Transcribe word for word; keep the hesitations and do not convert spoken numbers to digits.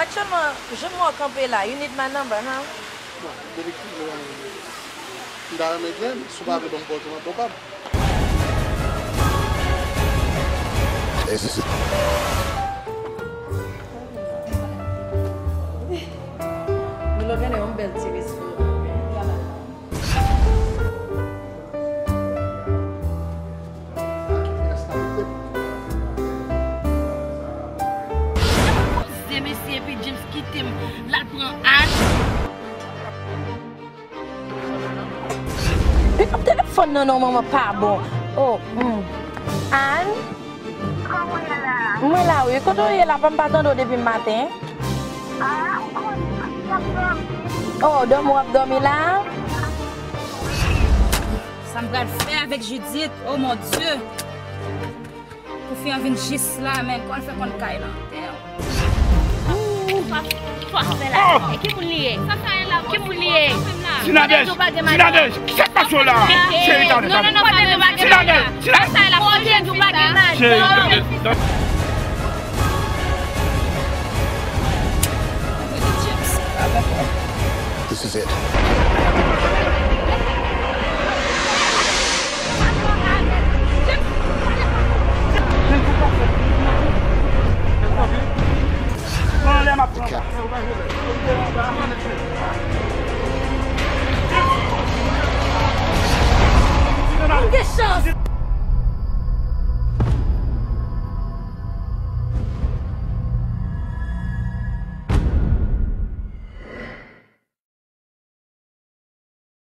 Aktyèlman, jan m wè w kanpe la, you need my number, huh? Bon, depi ki lè m ta renmen jwenn, si w pa vle ban m kòb, m ap ba w kòb. Milo genlè yon bèl ti restoran. Poze mesye epi James kite m l al pran Ann. Pick up telefòn nan non, manman pa bon. Oh, hmm. Ann? Kòman w ye la? Mwen la wi. Kote w ye la? Pa m pa tande w depi maten. Ah, m konnen, m ap dòmi. Oh, dòmi w ap dòmi la? Sa m pral fè avèk Judith? Oh mon Dieu! Pou fi an vin jis la, men kòman l fè konn kay lan? Damn. Sa fè la? E ki moun li ye? Ki moun li ye? Sinadej! Sinadej! Sa k pase w la? Cheri, tande, tande. Sinadej! Sinadej! Cheri, tande, tande. This is it.